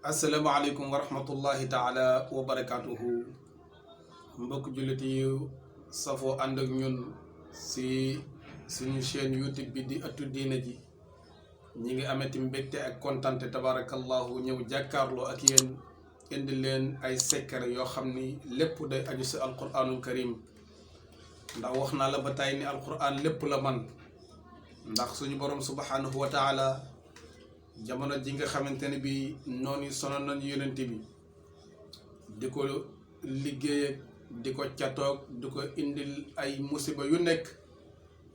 asalaamaaleykum wa rahmatullahi taala wa barakaatuhu mbokk jullit yi safoo ànd ak ñun si suñu chaîne YouTube bi di ëttu diine ji ñi ngi amati mbégte ak kontante tabarakallahu ñëw jàkkaarloo ak yéen indi leen ay secret yoo xam ni lépp day aju si alquranul karim ndax wax naa la ba tey ni alquran lépp la man ndax suñu borom subhanahu wa taala jamono ji nga xamante ne bi noonu sonal nañu yonent bi di ko liggéey ak di ko catoog di ko indil ay musiba yu nekk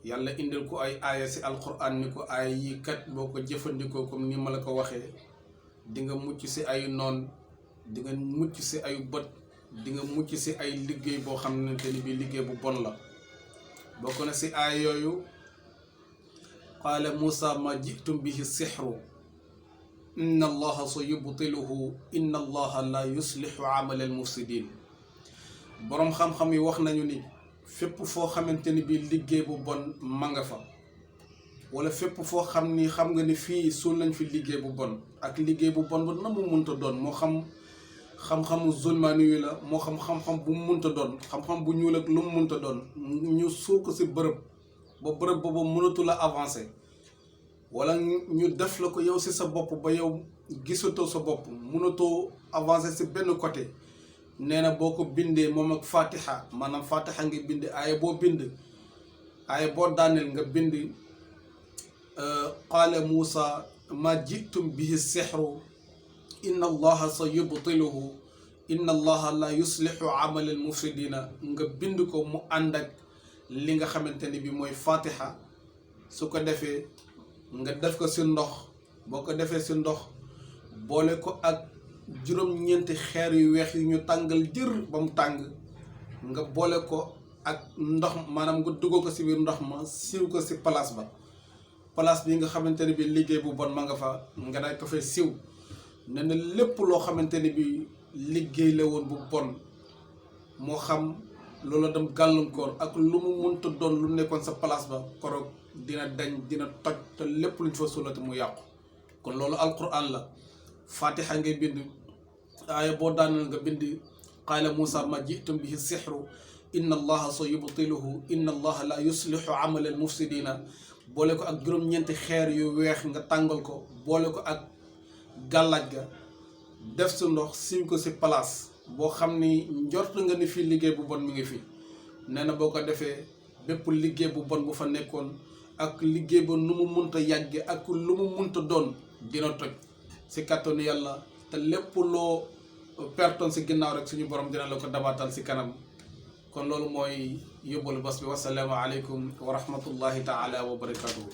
yàlla indil ko ay aaya si alquran ni ko aaya yi kat boo ko jëfandikoo comme ni ma la ko waxee di nga mucc si ay noon di nga mucc si ay bët di nga mucc si ay liggéey boo xamante ni bi liggéey bu bon la bokk na si aaya yooyu qaala Muusaa ma jitum bihi sixru inna allaha sa yubtiluhu inna allaha la yuslihu amala almufsidin boroom xam-xam yi wax nañu ni fépp foo xamante ni bi liggéey bu bon ma nga fa wala fépp foo xam ni xam nga ni fii suul nañ fi liggéey bu bon ak liggéey bu bon ba na mu munta doon moo xam xam-xamu zulmaani yu la moo xam xam-xam bu mu munta doon xam-xam bu ñuul ak lu mu munta doon ñu suul ko si bërëb ba bërëb boobu mënatu la avancer wala ñu def la ko yow si sa bopp ba yow gisatoo sa bopp mënatoo avancer si benn côté nee na boo ko bindee moom ak fatiha maanaam fatiha nga bind aaya boo bind aaya boo daaneel nga bind qaala Muusaa ma jitum bihi sixru inna allaha sa yubtiluhu inna allaha la yuslihu amala al mufsidina nga bind ko mu ànd ak li nga xamante ni bi mooy fatiha su ko defee nga def ko si ndox boo ko defee si ndox boole ko ak juróom-ñeenti xeer yu weex yu ñu tàngal jër ba mu tàng nga boole ko ak ndox maanaam nga dugal ko si biir ndox ma siw ko si place bi nga xamante ne bi liggéey bu bon ma nga fa nga daal ko fay siw ne na lépp loo xamante ne bi liggéey la woon bu bon moo xam loola dem gàllankoor ak lu mu mënta doon lu nekkoon sa place ba koroog dina dañ dina toj te lépp luñ fa sulati mu yàqu kon loolu alquran la fatiha ngay bind aaya boo daaneel nga bind qaala Muusaa ma jitum bihi sixru inna allaha sa yubtiluhu inna allaha la yuslihu amala al mufsidina boole ko ak juróom-ñeenti xeer yu weex nga tàngal ko boole ko ak gàllaaj ga def si ndox siñ ko si place boo xam ni njort nga ni fii liggéey bu bon mi ngi fi nee na boo ko defee bépp liggéey bu bon bu fa nekkoon ak liggéey ba nu mu munta yàgge ak lu mu munta doon dina toj si kàttanu yàlla te lépp loo pertoon si ginnaaw rek suñu borom dina la ko dabaatal si kanam kon loolu mooy yóbbalu bas bi wasalaamu aleykum wa rahmatullahi taala wa barakatuhu